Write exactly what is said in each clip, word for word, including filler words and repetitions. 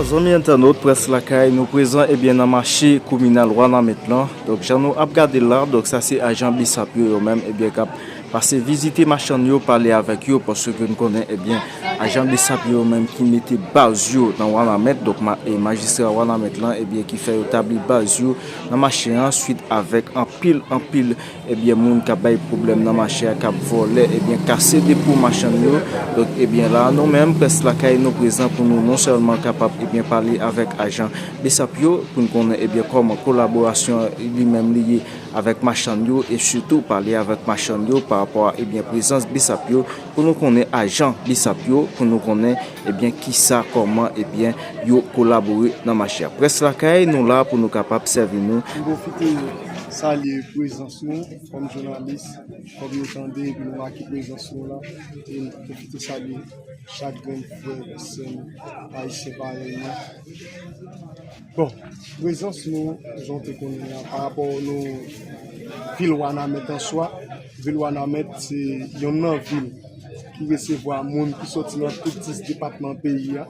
Zanmi entènot, Près Lakay, nou prezan, ebyen, nan mache kominal Wanament lan. Donk, jan nou ap gade la, donk, sa se ajan BSAP yo, yo menm, ebyen, k ap pase vizite machann yo, pale avèk yo, paske nou konnen, ebyen, ajan BSAP yo, yo menm ki mete baz yo nan Wanament, donk, ma-, e majistra Wanament lan, ebyen, ki fè yo tabli baz yo nan mache an, swit avèk anpil, anpil, ebyen, moun k ap bay pwoblèm nan mache a, k ap vòlè, ebyen, kase depo machann yo. Donk, ebyen, la, nou menm, Près Lakay, nou prezan pou nou non sèlman kapab, ebyen, pale avèk ajan BSAP yo, pou n konnen, ebyen, kòman kolaborasyon an li menm li ye avèk machann yo, e sitou pale avèk machann yo pa rapò a, ebyen, prezans BSAP yo, pou nou konnen ajan BSAP yo, pou nou konnen, ebyen, kisa, kòman, ebyen, yo kolabore nan mache a. Près Lakay, nou la pou nou kapab sèvi nou. M pwofite salye prezans nou kòm jounalis, kòm nou tande, epi nou make prezans nou la, e m pwofite salye chak grenn frè, sè m, ayisyen parèy nou. Bon, prezans nou, jan w te konnen an, pa rapò nou, vil Wanament an swa, vil Wanament se yonn nan vil ki resevwa moun ki soti nan tout dis depatman peyi a,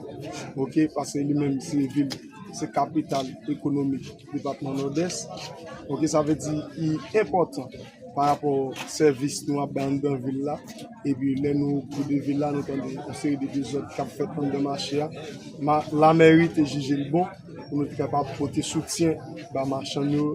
oke, paske li menm se vil, se kapital ekonomik depatman Nòdès, oke, sa vle di li enpòtan pa rapò sèvis nou ap bay anndan vil la. Epi lè nou goude vil la, nou tande yon seri de dezòd k ap fèt anndan mache a. Ma-, lamèri te jije l bon pou nou te kapab pote soutyen ba machann yo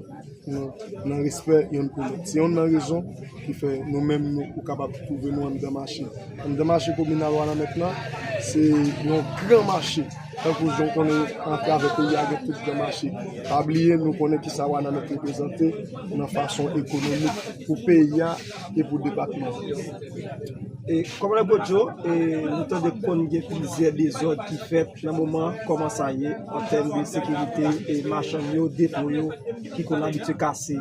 nan, nan respè yonn pou lòt. Se yonn nan rezon ki fè nou menm nou, ou kapab twouve nou anndan mache. Anndan mache kominal Wanament lan, se yon gran mache. Tankou jan w konnen, atravè peyi a gen tout gran mache. Pa bliye, nou konnen kisa Wanament reprezante nan fason ekonomik pou peyi a e pou depatman an. E, Kòmandan Godjo, e, nou tande konn gen plizyè dezòd ki fèt nan moman an. Kòman sa ye an tèm de sekirite, e, machann yo, depo yo ki konn abitye kase?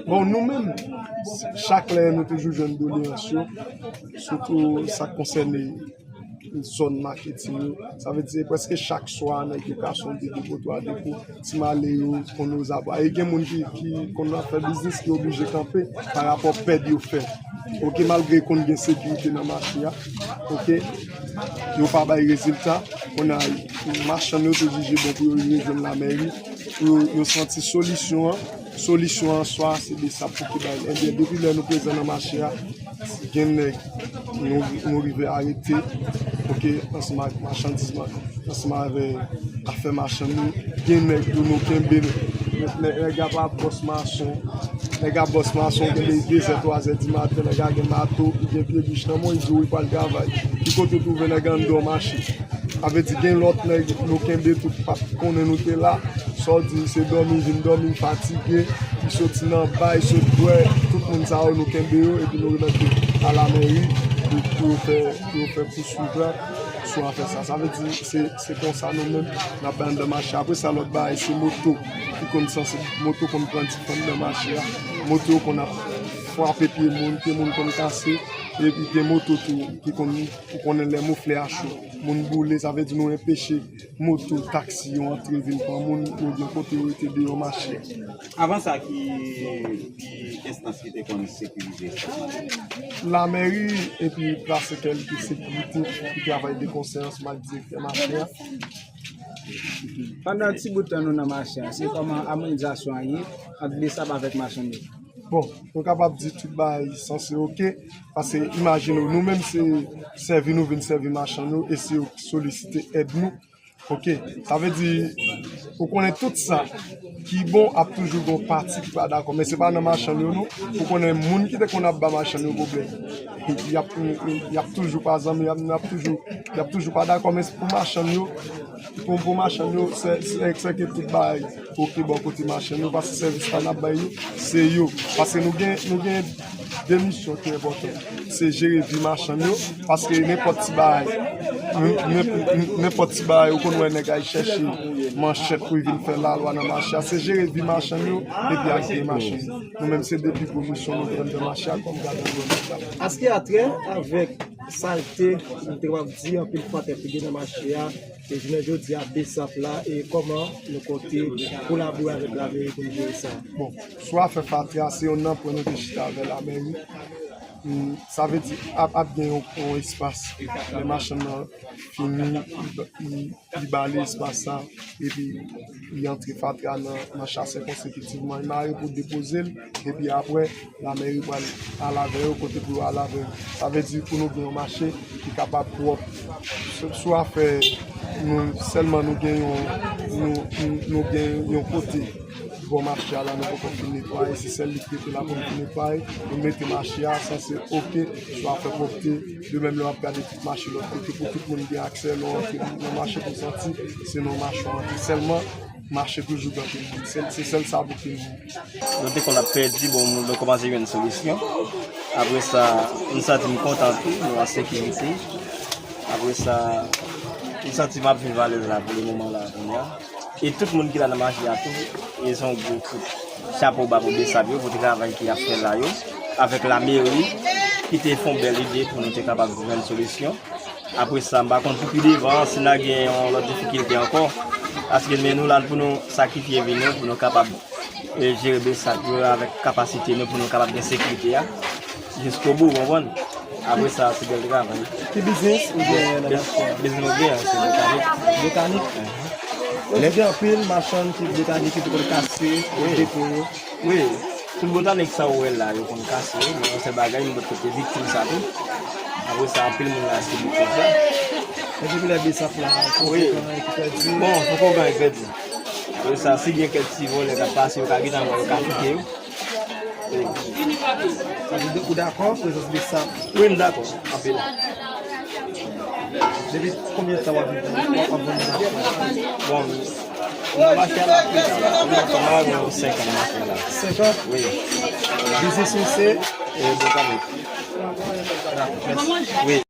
Bon, nou menm, chak lè nou toujou jwenn doleyans yo, sitou sa k konsène zòn maketin yo. Sa vle di, se prèske chak swa, nèg yo kase yon de depo, twa depo, ti male yo konn ozabwa. E gen moun ki, ki konn ap fè biznis, ki oblije kanpe pa rapò pèd yo fè. Oke, malgre konn gen sekirite nan mache a, oke, yo pa bay rezilta. Kounye a, machann yo te jije bon pou yo rejwenn lamèri, pou yo, yo santi solisyon an. Solisyon an, swa se BSAP pou ki bay l. Ebyen, depi lè nou prezan nan mache a, gen nèg, nou, nou rive arete, oke, ansanm ak machandiz, ansanm avè afè machann yo. Gen nèg tou nou kenbe, nèg, nèg ap ap bòs mason, nèg ap bòs mason, gen de, de zè, twa zè di maten, nèg la gen mato, li gen pye bich nan men, li di w li pral travay. Ki kote w twouve nèg anndan yon mache? Sa vle di gen lòt nèg nou kenbe tou, pa t konnen nou te la. Sa w di, se dòmi, vin dòmi, fatige, li soti nan ba, li sot bwè, tout moun sa yo nou kenbe yo, epi nou remèt yo a lamèri pou, pou yo fè, pou yo fè pouswiv la sou afè sa. Sa vle di, se, se konsa nou menm, n ap bay anndan mache. Apre sa, lòt bagay, se moto ki konn sanse, moto konn pran dife anndan mache a. Moto konn ap frape pye moun, pye moun konn kase, epi gen moto tou ki konn, ou konnen lè moflè a cho, moun boule, sa vle di nou enpeche moto, taksi yo antre vin pran moun, yo gen kote yo rete deyò mache a. Avan sa, ki, ki enstans ki te konn sekirize sa? Lamèri epi plase kèlke sekirite ki travay de konsè ansanm ak direktè mache a. Pandan ti bout tan nou nan mache a, se kòman amonizasyon an ye ant BSAP avèk machann yo? Bon, nou kapab di tout bagay sanse oke, paske imajine w, nou menm se sèvi nou vin sèvi machann yo e se yo ki solisite èd nou. Oke, sa vle di, ou konnen tout sa ki bon ap toujou gen yon pati ki pa dakò, men se pa nan machann yo non. Ou konnen moun ki te konn ap ba machann yo pwoblèm, y ap, y ap toujou pa zanmi, y ap, y ap toujou, y ap toujou pa dakò, men pou machann yo, pou, pou machann yo, se, se, se ke tout bagay oke bò kote machann yo, paske sèvis la n ap bay yo, se yo. Paske nou gen, nou gen de misyon ki enpòtan. Se jere vi machann yo, paske nenpòt ti bagay, nen-, nen-, nenpòt ti bagay, ou konn wè nèg al chèche manchèt pou l vin fè lalwa nan mache a. Se jere vi machann yo, epi ak byen machann yo. Nou menm, se de pi gwo misyon nou gen anndan mache a kòm gadan gòmèt la. Aske atrè avèk salte, nou te kapab di anpil fatra ki gen nan mache a, e jounen jodi a, BSAP la, e kòman nou konte kolabore avèk lameri pou nou jere sa? Bon, sou afè fatra, se yonn nan pwen nou te chita avè lameri. Mm, sa vle di, ap, ap gen yon, yon espas. Lè machann nan fini, li, li, li bale espas sa, epi li antre fatra nan, nan chasè konsekitivman. Li mare pou depoze l, epi apre, lamèri pral al avè yo, kote pou yo al avè yo. Sa vle di, pou nou gen yon mache ki kapab pwòp. Sou, sou afè nou, sèlman nou gen yon, nou, nou, nou gen yon kote bò mache a la, nou poko fin netwaye, se sèl li ki rete la pou nou fin netwaye. Nou mete mache a, sa se oke, sou afè pwòpte. De menm lè w ap gade tout mache lòt kote, pou tout moun gen aksè, lè w antre nan mache pou santi, se nan mache w antre sèlman, mache toujou gen anpil moun. Se, se sèl sa pou ki moun. Nou te konn ap pèdi, bon, nou kòmanse jwenn solisyon. Apre sa, m santi m kontan tou, nou an sekirite. Apre sa, m santi m ap viv alèz la pou le moman la, kounye a. E tout moun ki la nan mache a tou, e se yon gwo kout chapo ba pou Besap yo, pou travay ki ap fè la yo, avèk lameri ki te fè yon bèl ide pou nou te kapab jwenn solisyon. Apre sa, m pa konn pou pi devan, si n a gen yon lòt difikilte ankò, paske men nou la pou nou sakrifye vi nou, pou nou kapab e jere Besap yo avèk kapasite nou pou nou kapab gen sekirite a jiskobou, w konprann? Apre sa, se bèl travay. Ki biznis ou genyen nan mache a? Biznis mwen genyen, se mekanik. Mekanik? Ou gen anpil machann ki mekanik ki te konn kase depo yo? Wi. Tout botanik sa ou wè la, yo konn kase yo, men yon sèl bagay, nou mèt kote viktim sa tou. Apre sa, anpil moun la sibi koz la. E depi lè Besap la, poko gen anyen ki pèdi? Bon, poko gen anyen ki pèdi. Apre sa, si gen kèk ti vòlè k ap pase, yo ka gentan wè, yo ka pike yo. Wi. Sa vle di ou dakò prezans Besap? Wi, m dakò, anpil. Depi konbyen tan w ap viv, w ap vann nan mache a? Bon, nan mache a, m ap viv la, m ap fè mwa gen senk an nan mache a la. Senk an? Wi. Biznis ou se? E botanik. Dakò, mèsi. Wi.